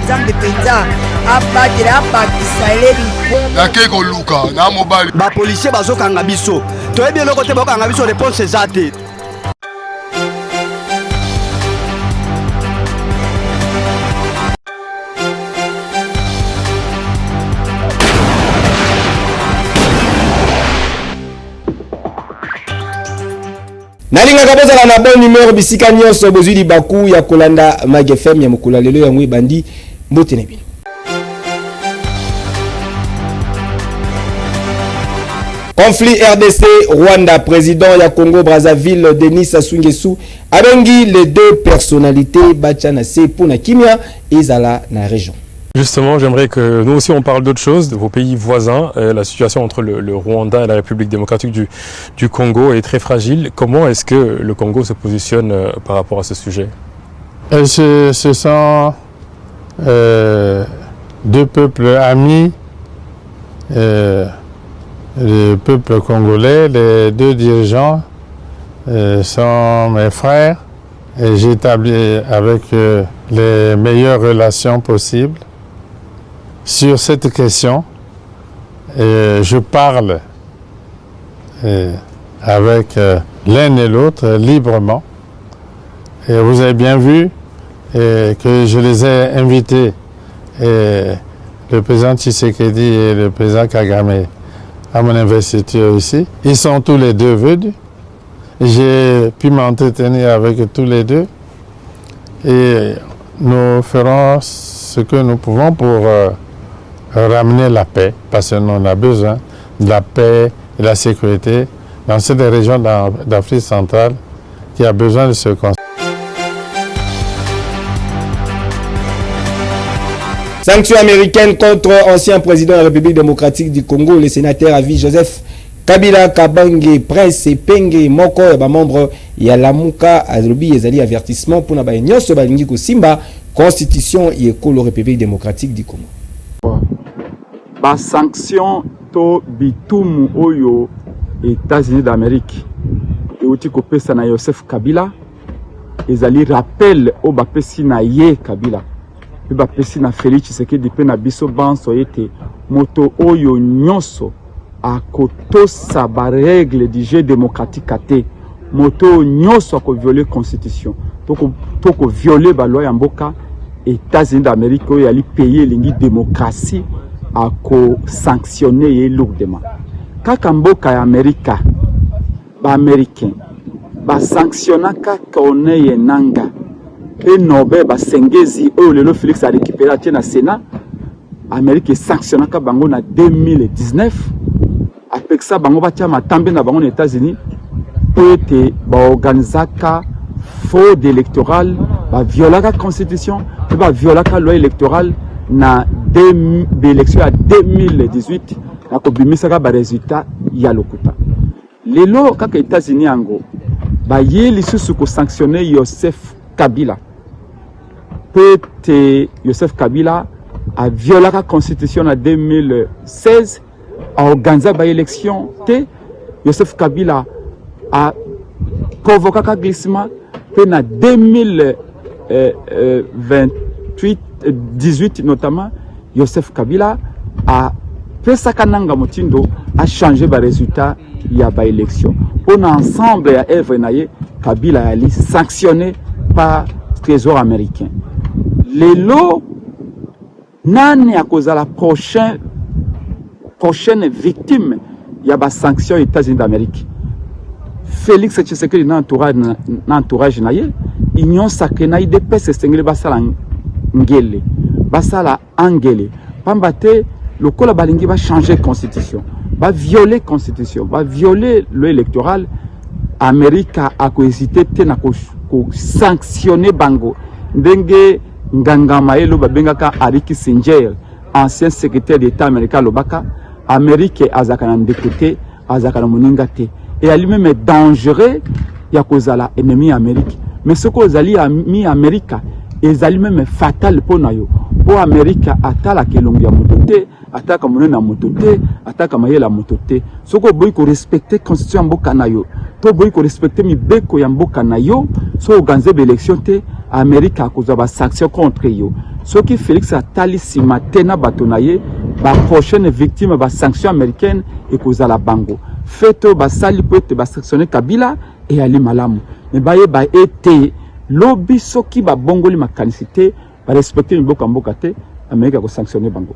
Nzambe mpenza abatela abakisa ye Nakei koluka na mobali. Ba policiers bazokanga biso, toyebi eloko te, bakokanga biso, réponse eza te. Nalingaka bozala na bonne humeur bisika nyonso bozwi libaku ya kolanda Mag FM ya mokolo ya lelo yango ebandi. Mbote na bino. Conflit RDC Rwanda, président ya Congo Brazzaville Denis Sassou Nguesso abengi les deux personnalités batia na se mpo na kimia ezala na région. Justement, j'aimerais que nous aussi on parle d'autre chose, de vos pays voisins. La situation entre le Rwanda et la République démocratique du Congo est très fragile. Comment est-ce que le Congo se positionne par rapport à ce sujet? Et ce sont deux peuples amis, le peuple congolais, les deux dirigeants sont mes frères et j'établis avec eux les meilleures relations possibles. Sur cette question, et je parle avec l'un et l'autre librement. Et vous avez bien vu que je les ai invités, et le président Tshisekedi et le président Kagame, à mon investiture ici. Ils sont tous les deux venus. J'ai pu m'entretenir avec tous les deux et nous ferons ce que nous pouvons pour ramener la paix, parce que nous on a besoin de la paix et de la sécurité dans cette région d'Afrique centrale qui a besoin de ce conseil. Sanctions américaines contre ancien président de la République démocratique du Congo, le sénateur à vie Joseph Kabila Kabange, Prince Epenge, moko ya ba membre ya Lamuka alobi ezali avertissement pour na ba nyonso balingi kosimba constitution ya ekolo République démocratique du Congo. Ba sanction to bitumu oyo États-Unis d'Amérique euti kopesa na Joseph Kabila ezali rappel oyo bapesi na ye Kabila pe bapesi na Félix Tshisekedi pe na biso banso ete moto oyo nyonso akotosa ba règle du jeu démocratique te, moto oyo nyonso akovioler constitution to kovioler ba loi ya mboka États-Unis d'Amérique oyo ali pays elingi démocratie akosanctionner ye lourdement. Kaka mboka ya Amerika, ba Américain basanctionnaka Corneille Nangaa pe Norbert Basengezi oyo lelo Félix a récupéré atie na Sénat. Amérique esanctionnaka bango na 2019, apekisa bango batia matambe na bango na États-Unis po ete baorganisaka fraude électorale, baviolaka constitution pe baviolaka loi électorale na élection ya 2018 na kobimisaka ba résultat ya lokuta. Lelo kaka États-Unis yango baye lisusu kosanctionner Joseph Kabila po ete Joseph Kabila a violaka constitution na 2016, a organisa ba élection te. Joseph Kabila a provokaka glissement pe na deux mille vingt-huit, dix-huit notamment, Joseph Kabila a pesaka nanga motindo a changer ba résultat ya ba élection. Pour ensemble ya œuvre na ye, Kabila ali sanctionné par trésor américain. Lelo nani akozala prochaine victime ya ba sanction États-Unis d'Amérique? Félix Tshisekedi na entourage na, na entourage na ye, Union sacrée na UDPS esengeli basala ngele, basala angele. Pamba te lokola balingi ba changer constitution, ba violer constitution, ba violer loi électorale, Amérique a ko hésiter te na ko sanctionner bango. Ndenge nganga mayelo babengaka Henry Kissinger, ancien secrétaire d'État américain alobaka, Amérique azaka na ndeko te, azaka na moninga te. Et ali même dangereux ya kozala ennemi ya Amérique. Mais soki ozali ami Amérique, ezali même fatal mpo na yo. Po Amérique atalaka elongi ya moto te, atalaka monene ya moto te, atalaka mayele ya moto te. Soki oboyi korespecte constitution ya mboka na yo, to oboyi korespecte mibeko ya mboka na yo, soki oorganize ba élection te, Amerika akozwa ba sanction contre yo. Soki Felix atali sima te na bato na ye, ba prochaine victime ba sanction américaine ekozala bango. Fait oyo basali po ete ba sanctionner Kabila eyali malamu, mais bayeba ete lobi soki babongoli makanisi te, ba respecter miboko ya mboka te, Amerika ako sanctionner bango.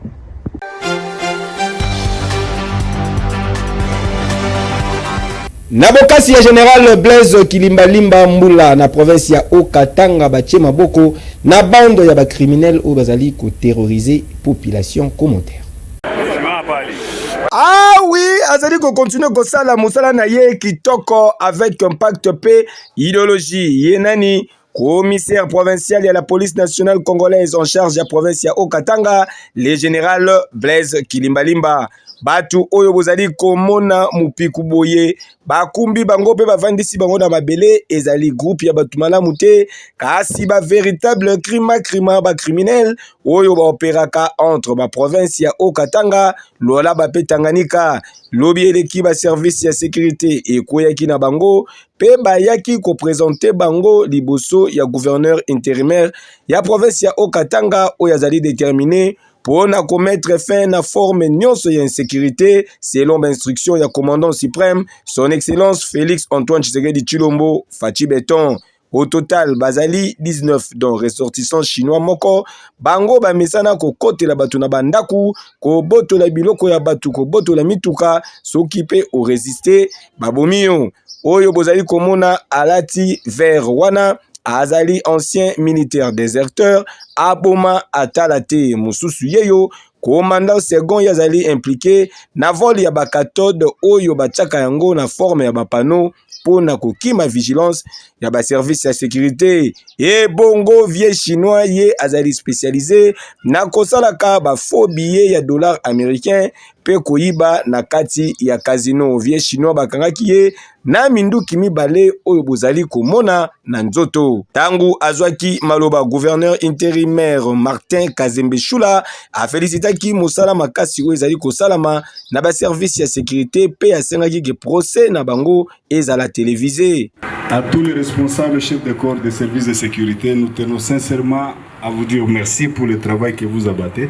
Na bokasi ya General Blaise Kilimbalimba Mbula na province ya Haut-Katanga batie maboko na bande ya ba criminels oyo bazali ko terroriser population. Commentaire. Ah oui, azali ko continuer kosala mosala na ye kitoko avec impact pe idéologie. Ye nani? Commissaire provincial ya la police nationale congolaise en charge ya province ya Haut-Katanga, le général Blaise Kilimbalimba. Batu oyo bozali komona mupiku boye bakumbi bango pe bavandisi bango na mabele ezali groupe ya batu malamu te, kasi ba véritable crima crima ba criminel oyo ba operaka entre ba province ya Haut-Katanga, Lualaba pe Tanganyika. Lobi eleki ba service ya sécurité ekweyaki na bango pe bayaki ko presenter bango liboso ya gouverneur intérimaire ya province ya Haut-Katanga oyo azali déterminé mpo na ko mettre fin na forme nyonso ya insécurité selon ba instruction ya commandant suprême son excellence Félix Antoine Tshisekedi Tshilombo Fatshi Beton. Au total bazali 19 dont ressortissants chinois moko bango bamesana kokotela bato na bandaku, kobotola biloko ya bato, kobotola mituka, soki pe oresiste babomi yo. Oyo bozali komona alati vert wana azali ancien militaire déserteur, aboma atala te. Mosusu yeyo commandant second ye azali impliqué na vol ya ba cathode oyo batiaka yango na forme ya ba panneau mpo na kokima vigilance ya ba service ya sécurité. Ebongo vieux chinois ye azali spécialisé na kosalaka ba faux billets ya dollar américain mpe koyiba na kati ya casino. Vieux chinois bakangaki ye na minduki mibale oyo bozali komona na nzoto. Tangu azwaki maloba, gouverneur intérimaire Martin Kazembe Shula afelisitaki mosala makasi oyo ezali kosalama na ba service ya sécurité mpe asengaki ke procès na bango ezala télévisé. À tous les responsables chefs de corps des services de sécurité, nous tenons sincèrement à vous dire merci pour le travail que vous abattez.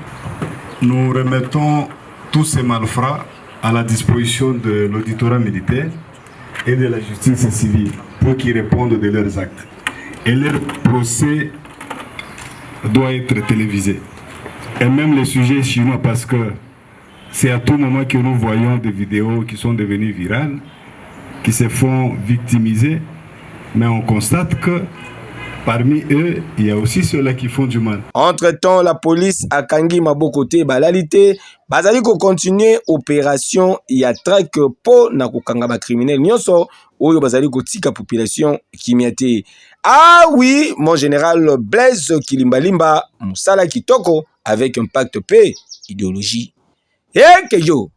Nous remettons tous ces malfrats à la disposition de l'auditorat militaire et de la justice civile pour qu'ils répondent de leurs actes. Et leur procès doit être télévisé. Et même les sujets chinois, parce que c'est à tout moment que nous voyons des vidéos qui sont devenues virales, qui se font victimiser, mais on constate que parmi eux, il y a aussi ceux-là qui font du mal. Entre-temps, la police akangi maboko te balali te, bazali ko continuer opération ya traque po na kokanga ba criminels nyonso oyo bazali kotika population kimia te. Ah oui, mon général Blaise Kilimbalimba, mosala kitoko avec impact pe idéologie. Ekeyo.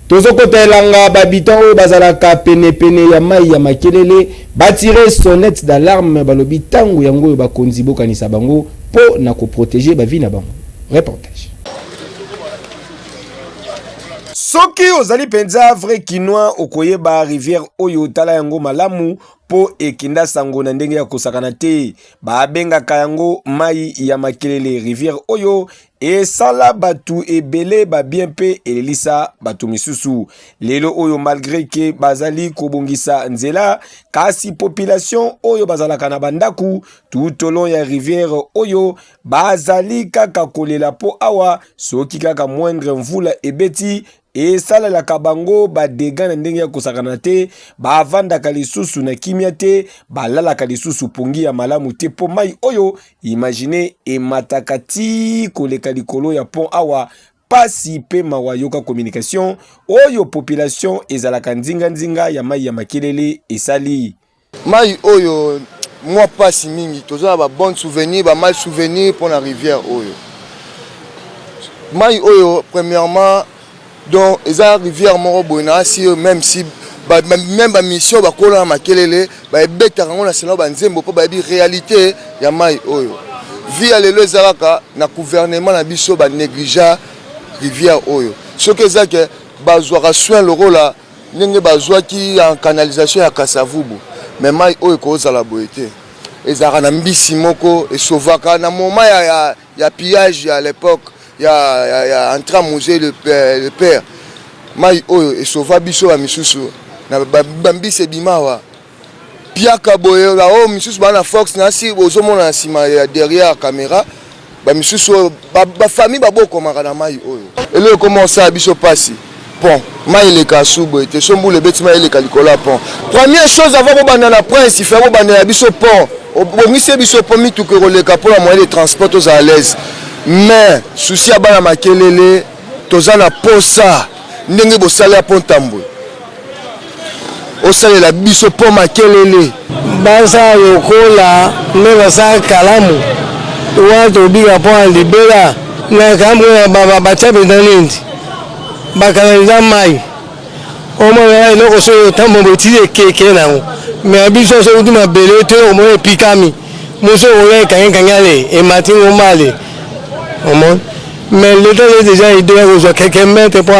Tozokota elanga ba habitants oyo bazalaka penepene ya mai ya makelele batire sonnette d'alarme, balobi ntango yango oyo bakonzi bokanisa bango mpo na koprotege ba vie na bango. Reportage. Soki ozali mpenza vrai kinois okoyeba rivière oyo, tala yango malamu mpo ekinda sango na ndenge ya kosakana te. Babengaka yango mai ya makelele. Rivière oyo esala bato ebele ba bien mpe elelisa bato misusu. Lelo oyo malgré ke bazali kobongisa nzela, kasi population oyo bazalaka na bandaku tout au long ya rivière oyo bazali kaka kolela mpo awa soki kaka moindre mvula ebeti esalelaka bango ba dégâts na ndenge ya kosakana te, bavandaka lisusu na kimia te, balalaka lisusu pongi ya malamu te mpo mai oyo imagine emataka ti koleka likolo ya pont awa. Pasi pe mawa, yoka communication oyo population ezalaka nzinga nzinga ya mai ya makelele esali. Mai oyo mwa pasi mingi, toza na ba bon souvenir, ba mal souvenir mpona rivière oyo. Mai oyo premièrement donc eza rivière moko boye na asi oyo, même si ba, même ba mission bakola na makelele baebetaka yango na sena banzembo mpo bayebi réalité ya mai oyo. Vie ya lelo eza kaka na gouvernement na biso ba négligea rivière oyo. Soki eza ke bazwaka soin lokola ndenge bazwaki en canalisation ya Kasavubu, mais mai oyo ekozala boye te. Ezalaka na mbisi moko esovaka na moment ya pillage ya l'époque ya entrée musée le père. Mai oyo esova biso, bamisusu na bambisi ebima awa, piaka boye. Oyo misusu baa na fox na si ozomona na nsima ya derrière caméra, bamisusu oyo bafamille babokomaka na mai oyo. Eloko ekoma osala biso mpasi, pont mai eleka su boye te. So mbula ebeti, mai eleka likolo ya pont. Première chose, avant bobanda na prince, ife bobandela biso pont, obongisi biso pont, mituka ekoleka mpona moyen de transport, tozala à l'aise. Mais souci ya bana Makelele, toza na posa ndenge bosala ya pont Tambwe, osalela biso mpo Makelele. Basala lokola nde basala kalamu wana, tobika mpo na libela. Na kalamu batia mpenza nini, bakanaliza mai, omona eloko soki otambo etili ekeke nango. Mais biso soki kuti mabele to omona epikami, moso oya ekangi ale emati ngomba ale omona. Mais l'État a déjà idée ya kozwa quelques mètres mpo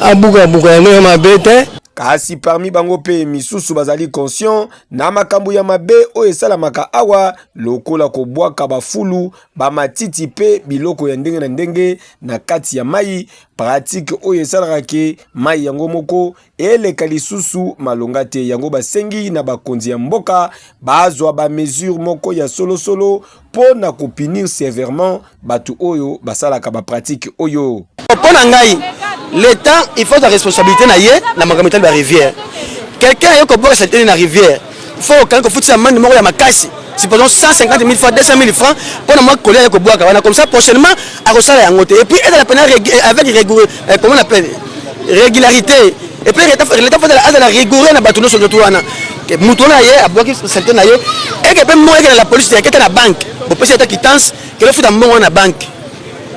abukabuka ya ndenge mabe te. Kasi parmi bango mpe misusu bazali conscient na makambo ya mabe oyo esalamaka awa, lokola kobwaka bafulu, bamatiti mpe biloko ya ndenge na ndenge na kati ya mai, pratique oyo esalaka ke mai yango moko eleka lisusu malonga te. Yango basengi na bakonzi ya mboka bazwa bamesure moko ya solosolo mpo na kopunir sévèrement bato oyo basalaka bapratique oyo. Mpo na ngai, l'État, il faut sa responsabilité na ye na makambo etali barivière. Quelqu'un aye kobwaka saleté na rivière, il faut okangi kofutisa amende moko ya makasi, supposons 150 000 francs, 200 000 francs, mpo na mwa kolia aye kobwaka wana. Comme ça, prochainement akosala yango te. Et puis ezala pena avec, comment on appelle, régularité. Et puis l'État faut azala rigoureux na bato nyonso to wana. Moto wana ye abwaki saleté na ye, eke mpe mbongo ekende na police te, ekete na banque, bopesi ata quittance kele, futa mbongo na banque.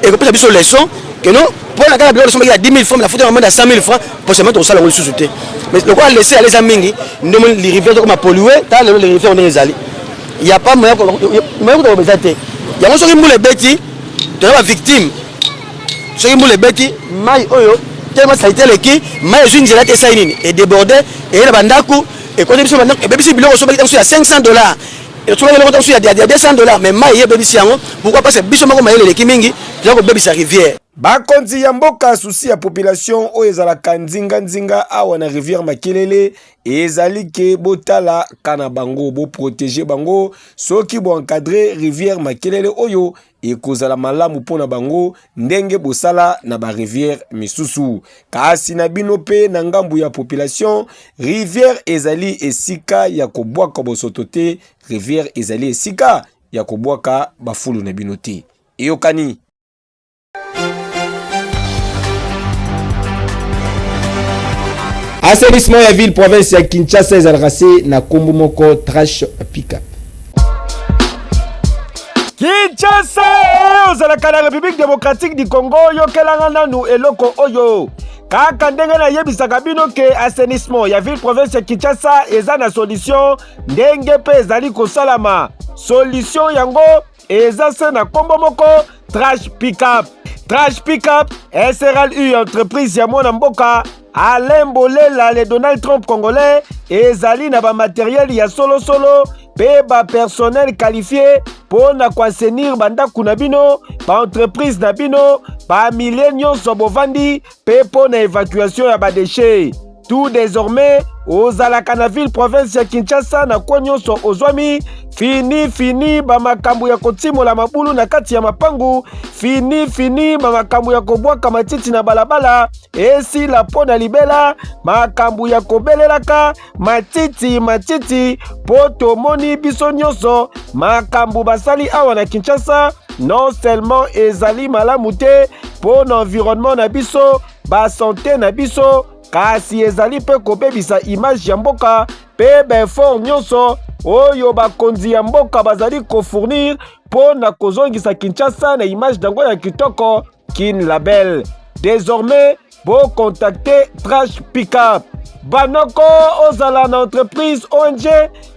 Ekopesa biso leçon keno mpo na kaka biloko sombaki ya 10 000 francs, nafuta amende ya 100 000 francs, prochainement tokosala yango lisusu te. Mais lokola laisser aller eza mingi, nde omoni rivière tokoma pollué. Tala lelo rivière ndenge ezali, ya pas moyen kuta eza te. Yango soki mbula ebeti, toza bavictime. Soki mbula ebeti, mai oyo tellement saleté eleki, mai ezwi nzela te, esali nini? Edéborde, eye na bandako, ekoti biso bandako, ebebisi biloko sombaki ntango ya 500 $, soki eloko ntango ya 200 $, mais mai ebebisi yango. Pourquoi? Parce que biso moko mayele eleki mingi, toza kobebisa rivière. Bakonzi ya mboka, souci ya population oyo ezalaka nzinga-nzinga awa na rivière Makelele ezali ke botala ka na bango, boprotéger bango. Soki boencadrer rivière Makelele oyo, ekozala malamu mpo na bango, ndenge bosala na barivière misusu. Kasi na bino mpe na ngambu ya population, rivière ezali esika ya kobwaka bosoto te, rivière ezali esika ya kobwaka bafulu na bino te. Eyokani. Assainissement ya ville province ya Kinshasa ezalaka se na nkombo moko, trash pickup. Kinshasa e, ozalaka na République démocratique du Congo, yokelanga nanu eloko oyo. Kaka ndenge nayebisaka bino ke assainissement ya ville province ya Kinshasa eza na solution, ndenge mpe ezali kosalama. Solution yango eza se na nkombo moko, trash pickup. Trash Pickup SRLU, entreprise ya mwana mboka Alain Bolela, le Donald Trump congolais, ezali na bamatériel ya solosolo mpe bapersonnel qualifié mpo na koassainir bandako na bino, baentreprise na bino, bamilie nyonso bovandi, mpe mpo na évacuation ya badéchets. Tout désormais, ozalaka na ville province ya Kinshasa, na kwa nyonso ozwami, fini fini bamakambo ya kotimola mabulu na kati ya mapangu, fini fini bamakambo ya kobwaka matiti na balabala, esila mpo na libela. Makambo ya kobelelaka matiti matiti, mpo tomoni biso nyonso makambo basali awa na Kinshasa, non seulement ezali malamu te mpo na environnement na biso, basanté na biso, kasi ezali mpe kobebisa image ya mboka mpe baeffort nyonso oyo bakonzi ya mboka bazali kofournir mpo na kozongisa Kinshasa na image nango ya kitoko, Kin la belle. Désormais, bocontacte Trash Pickup. Banoko, ozala na entreprise, ONG,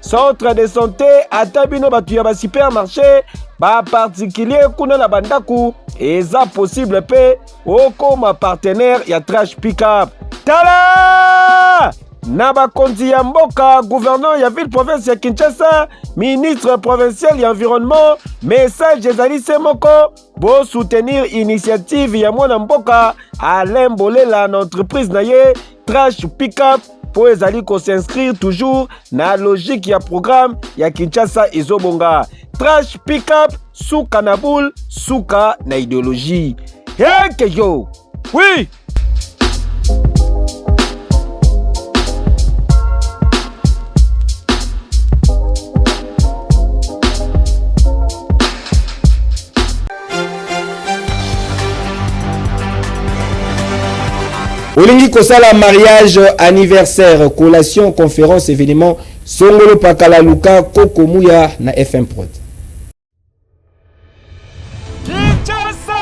centre de santé, ata bino bato ya basupermarché. Ba particulier kuna na bandako eza possible mpe okoma partenaire ya Trash Pickup. Tala! Na bakonzi ya mboka, gouverneur ya ville province ya Kinshasa, ministre provincial ya environnement, message ezali se moko: bo soutenir initiative ya mwana mboka Alain Bolela na entreprise na ye Trash Pickup, mpo ezali kos'inscrire toujours na logique ya programme ya Kinshasa ezobonga. Trash Pickup, suka na boule, suka na idéologie. Hekeyo oui. Olingi kosala mariage, anniversaire, collation, conférence, événement songolo pakala, luka Koko Muya na FM Prod. Kinshasa,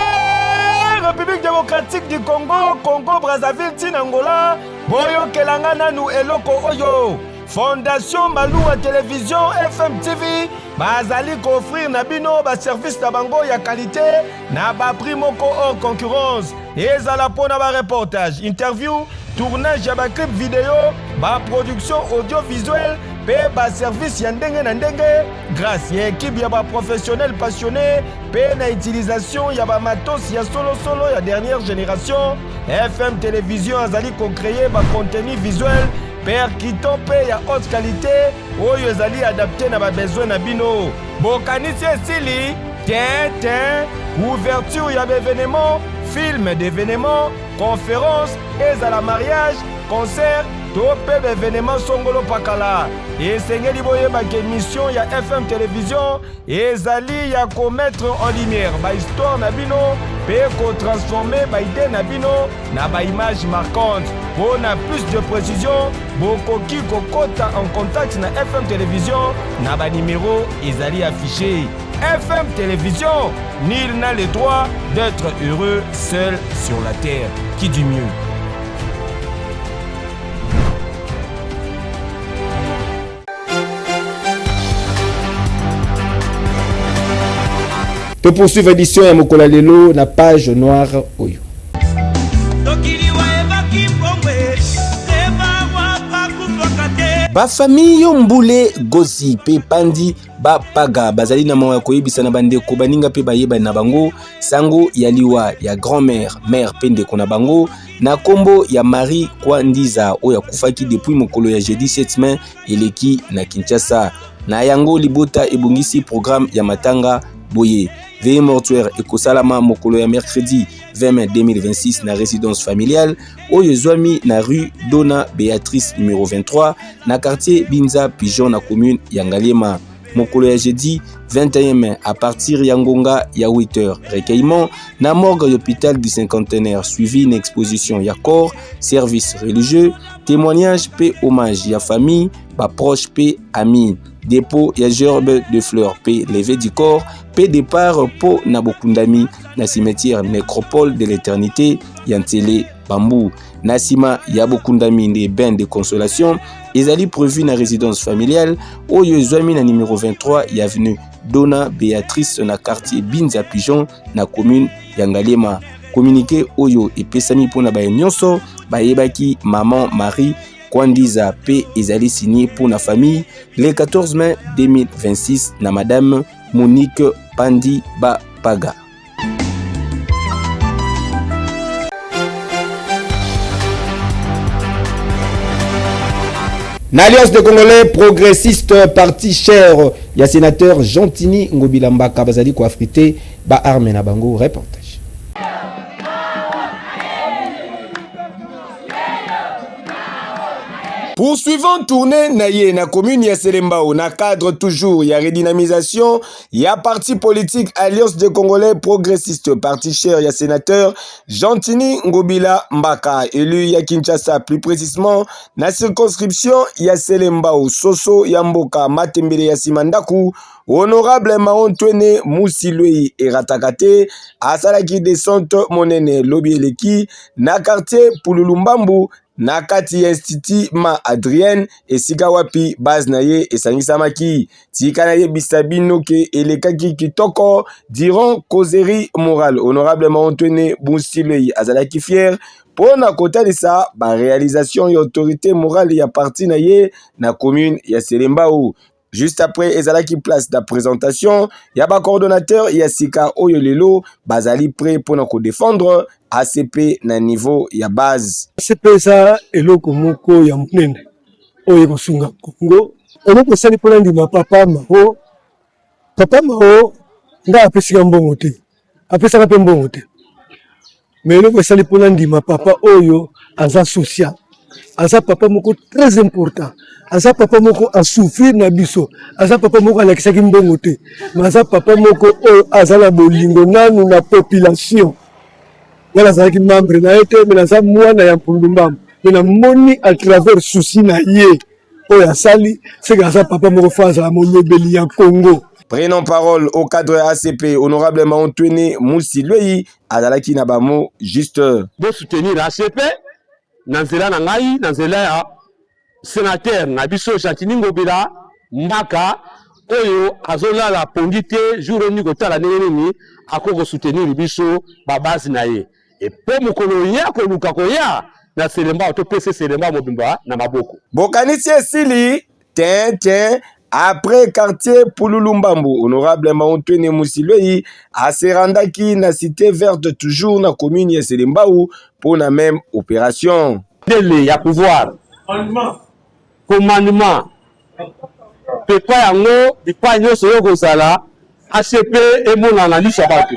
République démocratique du Congo, Congo Brazzaville, tina Angola, boyokelanga nanu eloko oyo. Fondation Maluwa Télévision FM TV bazali koofrir na bino baservice na bango ya qualité na baprix moko hors concurrence. Ezala mpo na bareportage, interview, tournage ya baclip video, baproduction audiovisuelle mpe baservice ya ndenge na ndenge, grâce ya ekipe ya baprofessionnel passionné mpe na utilisation ya bamatos ya solosolo ya dernière génération. FM Télévision azali kocreye bacontenu visuel percutant mpe ya haute qualité oyo ezali adapte na babesoin na bino. Bokanisi esili te te. Couverture ya baevenement, film d'événement, conférence, ezala mariage, concert to mpe baevenement songolo pakala, esengeli boyeba ke mission ya FM Télévision ezali ya komettre en lumière bahistoire na bino mpe kotransforme baide na bino na baimage marquante. Mpo na plus de précision, bokoki kokota en contact na FM Télévision na banimero ezali affiché. FM Télévision, nul n'a le droit d'être heureux seul sur la terre. Qui dit mieux? To poursuivre édition ya mokolo ya lelo na page noire oyo. Bafamille yo Mbule Gozi mpe Pandi Bapaga bazali na mawa ya koyebisa na bandeko, baninga mpe bayebani na bango sango ya liwa ya grand-mère, mère mpe ndeko na bango na kombo ya Marie Kwandiza oyo akufaki depuis mokolo ya jeudi 7 mai eleki na Kinshasa. Na yango libota ebongisi programme ya matanga boye: veillée mortuaire ekosalama mokolo ya mercredi 20 mai 2026 na résidence familiale oyo ezwami na rue Dona Beatrice numéro 23 na quartier Binza Pigeon na commune ya Ngaliema. Mokolo ya jeudi 21 mai à partir ya ngonga ya 8h, recueillement na morgue ya hôpital du cinquantenaire suivi une exposition ya corps, service religieux, témoignage pe hommage ya famille, ba proche pe amis, dépôt ya gerbe de fleurs pe levée du corps pe départ po na bokundami na cimetière nécropole de l'éternité ya Nsele Bambu. Na nsima ya bokundami nde bain de consolation ezali prévu na résidence familiale oyo ezwami na numéro 23 ya avenue Dona Beatrice na quartier Binza Pigeon na commune ya Ngaliema. Communiqué oyo epesami mpona baye nyonso bayebaki maman Marie Kwandiza pe ezali signé pour la famille le 14 mai 2026 na madame Monique Pandi Bapaga. Na Alliance des Congolais progressistes, parti cher ya sénateur Gentiny Ngobila Mbaka, bazali ko affriter ba armes na bango. Reportage. Poursuivant tournée na ye na commune ya Selembao na cadre toujours ya redynamisation ya parti politique Alliance des Congolais progressistes, parti cher ya sénateur Gentiny Ngobila Mbaka, élu ya Kinshasa, plus précisément na circonscription ya Selembao, soso ya mboka matembele ya Simandaku, honorable Maon Twene Musilwei erataka te asalaki descente monene lobi eleki na quartier Pululu Mbambu. na kati ya Institut Ma Adrienne esika wapi base na ye esangisamaki. Tika nayebisa bino ke elekaki kitoko durant causerie morale. Honorable Maontwene Bunsilei azalaki fier mpo na kotalisa ba realisation ya autorite morale ya parti na ye na commune ya Selembao. Juste après ezalaki place da présentation ya ba coordonnateur ya sika oyo lelo bazali prêt mpo na kodefendre ACP na niveau ya base. ACP eza eloko moko ya monene oyo ekosunga Congo. Eloko esali mpo nandima papa Mao, papa Mao ngai apesika mbongo te, apesaka mpe mbongo te, mais eloko esali mpo nandima papa oyo aza social, aza papa moko très important, aza papa moko asouffrir na biso, aza papa moko alakisaki mbongo te, mais aza papa moko oyo aza na bolingo nanu na population. Nga nazalaki membre na ye te, mais naza mwana ya Mpundu Mbambu, mais namoni à travers souci na ye oyo asali, seke aza papa moko fo azala molobeli ya Congo. Prenons parole au cadre ya ACP, honorable Maontwene Musi Lweyi azalaki na ba mots juste. Bo soutenir ACP na nzela na ngai, na nzela ya Senateur na biso Gentiny Ngobila Mbaka oyo azolala pongi te jour oyo kotala ndenge nini akoki ko soutenir biso ba base na ye et po mokolo ye akoluka koya na Selembao topesa ye Selembao mobimba na maboko. Bokanisi esili? Tin tin Après quartier Pululu Mbambu, honorable Maontwene Musilwei a se rendaki na cité verte toujours na commune ya Selembao mpo na meme operation. Ndele ya pouvoir, commandement, pepa yango bipai nyonso yo kozala ACP emonana na liso ya bato.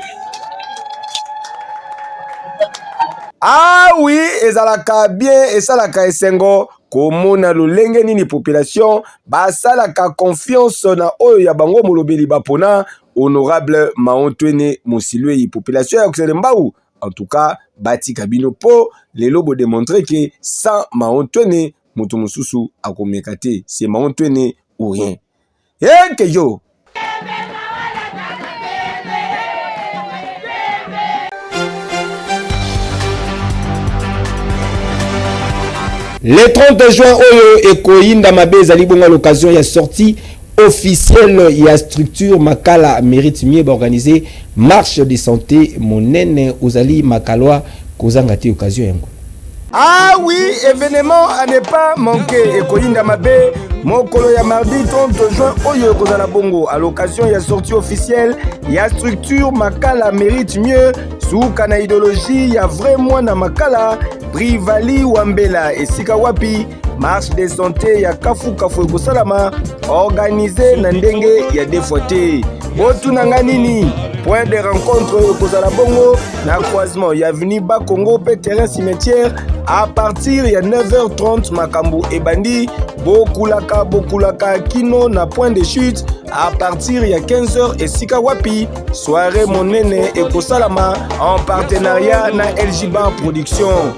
Ah oui, ezalaka bien, esalaka esengo komona lolenge nini population basalaka confiance na oyo ya bango molobeli bapona honorable Maontwene Mosilwei. Population ya Selembao en tout cas batika bino po lelo bo demontrer que sans Maontwene moto mosusu akomeka te, c'est Maontwene ou rien. Eke yo Le 30 juin oyo ekoyinda mabe ezali bongo à l'occasion ya sortie officielle ya structure Makala mérite mieux organiser marche de santé monene ozali makalwa kozanga te occasion yango. Ah oui, événement à ne pas manquer ekoyinda mabe mokolo ya mardi 30 juin oyo ekozala bongo à l'occasion ya sortie officielle ya structure Makala mérite mieux suka na idéologie ya vrai mwana Makala Brivali Wambela esika wapi marche de santé ya kafukafu ekosalama organise na ndenge ya deux fois te botuna nga nini point de rencontre ekozala bongo na croisement ya avenue bakongo mpe terrain cimetière à partir ya 9h30 makambo ebandi bokulaka bokulaka kino na point de chute à partir ya 15h esika wapi soirée monene ekosalama en partenariat na LG Bar Production.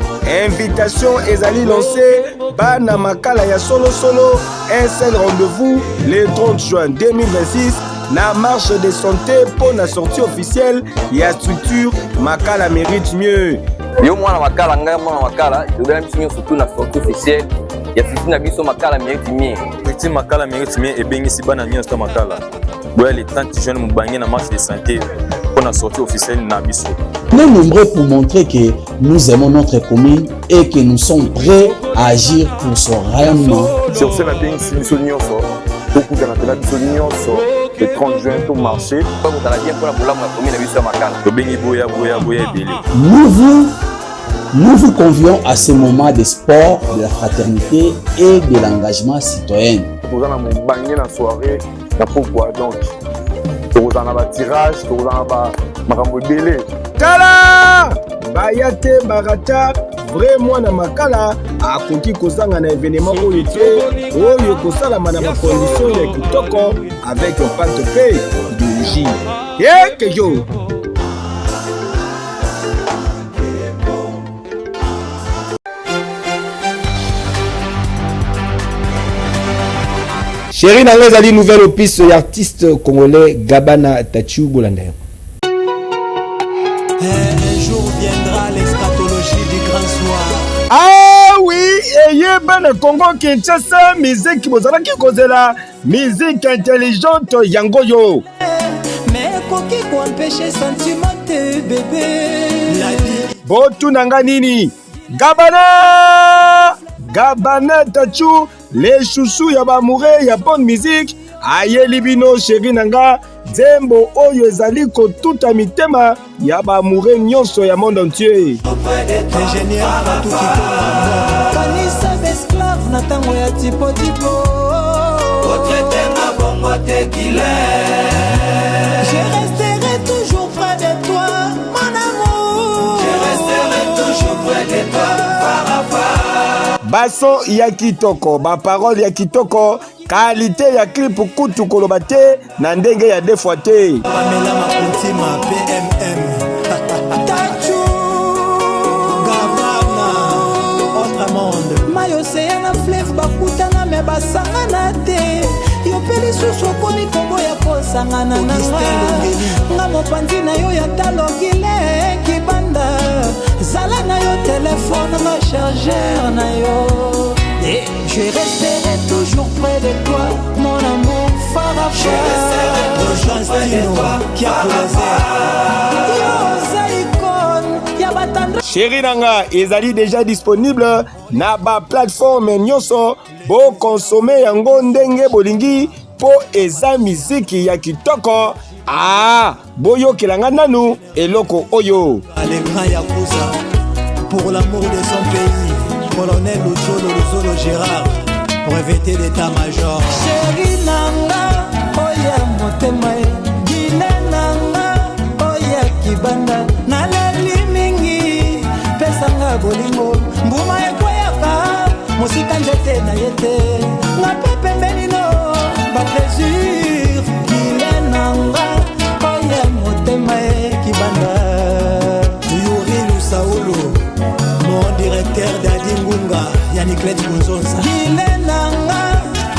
Invitation ezali lancée bana makala ya solo solo, un seul rendez-vous le 30 juin 2026 na marche de santé mpo na sortie officielle ya structure Makala mérite mieux. Yo mwana makala, ngai mwana makala, tobela biso nyonso tu na sortie officielle ya structure na biso Makala mérite mieux. Structure Makala mérite mieux ebengisi bana nyonso ya Makala. Boya le 30 juin mobange na marche de santé mpo na sortie officielle na biso. Nous nombreux pour montrer que nous aimons notre commune et que nous sommes prêts à agir pour son rayonnement. Sur ce, nabengisi biso nyonso tokutana mpena biso nyonso le 30 juin to marché. Tokutana bien mpona bolamu ya commune na biso ya Makala. Tobengi boya boya boya ebele. Nous vous Nous vous convions à ce moment de sport, de la fraternité et de l'engagement citoyen. Toza na mobange na soirée na pokwa donc tokozala na batirage tokozala na makambo ebele tala baya te barata vrai mwana makala akoki kozanga na evenema oyo te oyo ekosalama na bakondition ya kitoko avec impact mpe idéologie ekejo. Chérie na nga ezali nouvelle opus ya artiste congolais Gabana Tachu bolanda yango. Un jour viendra l'eschatologie du grand soir. Ah oui, Eye bana Congo Kinshasa, miziki bozalaki kozela, musique intelligente yango yo. Mais ekoki koempeshe sentiment te bebe. Botuna nga nini? Gabana! Gabana Tachou, les chouchous ya ba amoureux ya bonne musique, ayeli bino chéri na nga nzembo oyo ezali kotuta mitema ya ba amoureux nyonso ya monde entier. Ingénieur Fatou Kikonga. Kanisa esclave na tango ya tipo tipo. Otraitenga bongo te kile. Je resterai toujours près de toi, mon amour. Je resterai toujours près de toi, Farafa. Baso ya kitoko, ba parole ya kitoko, Qualité ya clip kutu koloba te na ndenge ya deux fois te. Pamela Makuntima PMM. Tachu Gabana autre monde. Mayi océan na fleuve bakutana me basangana te. Yo mpe lisusu okomi koboya kosangana na nga. Nga mopanzi na yo ya talo gile kibanda. Zala na yo telefone nga chargeur na yo. Je resterai toujours près de toi, mon amour Farah. Je resterai toujours près de toi, Yo oza icône ya batendre. Chéri nanga ezali déjà disponible na ba plateforme nyonso, bokonsome yango ndenge bolingi mpo eza miziki ya kitoko. Ah, boyokela nga nanu eloko oyo. Le grand Yakuza, pour l'amour de son pays, colonel Luzolo Luzolo Gérard, breveté d'état-major. Chéri nanga, oya motema e, Gine nanga, oya kibanda, naleli mingi, pesanga bolingo, mbuma ekweyaka, mosika nzete na ye te, nga pe pembeni no, ba plaisir, Gine nanga, oya motema e, kibanda. Yuri Lusaulu, mon directeur Dadi Ngunga, Yannick Kunzonza. Gine nanga,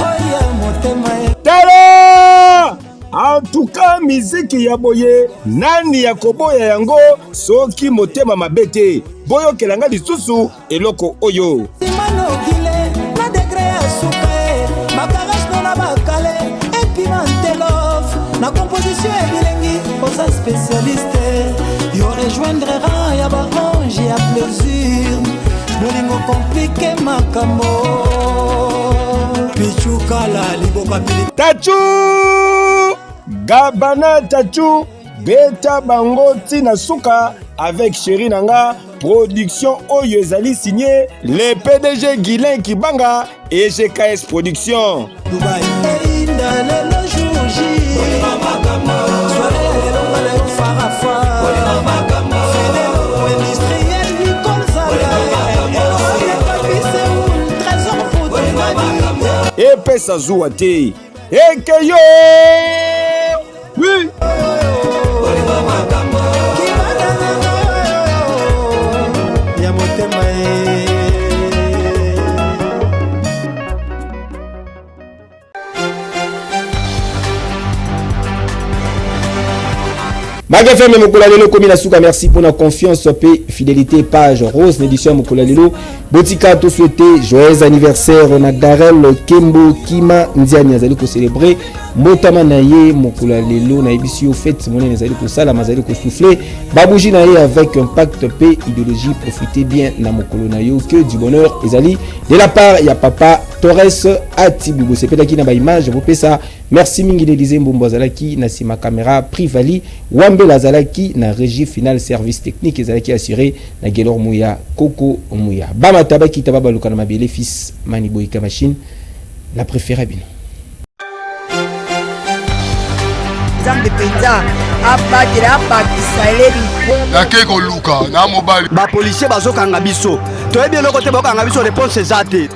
oya motema e. Tala! En tout cas, miziki ya boye nani ya koboya yango soki motema mabe te. Boyokela nga lisusu eloko oyo. Manokile na degre ya suka e bakarage no na bakale epimante love na composition ya bilengi oza spécialiste yo rejoindre rang ya barange ya plaisir bolingo komplike makambo pichukala liboka pili Tachu Gabana Tachu beta bango ntina suka avec chéri na nga production oyo ezali signé le PDG Guilain Kibanga et GKS Production. Dubai. Eyinda lelo jour J. Soirée ya lelo nga na yo farafa. Fidèle industriel Nicole Zala. Papi Seoul, Trésor Poutine. Epesa zuwa te. Ekeyo! Oui! Ya motema e. Mag FM mokolo ya lelo ekomi na suka. Merci pour la confiance pe fidélité. Page rose na édition ya mokolo ya lelo. Botika to souhaiter joyeux anniversaire na Darel Kembo Kima Nziani, azali kocélébrer mbotama na ye mokolo ya lelo. Nayebisi yo, fête monene ezali kosalama, azali kosouffler babougie na ye avec impact pe idéologie. Profitez bien na mokolo na yo, que du bonheur ezali de la part ya papa Torres Atibu. Bosepelaki na baimage, bopesa merci mingi. Élysée Mbombo azalaki na nsima caméra, Privali Wambela azalaki na régie finale, service technique ezalaki assuré na Gelor Muya, Koko Muya. Bamata bakita babaluka na mabele, fils Mani Boyika machine na préféré bino. Nzambe mpenza abatela abakisa elebi. Nakei koluka na mobali. Bapolisier bazokanga biso, toyebi eloko te, bakokanga biso, réponse eza te.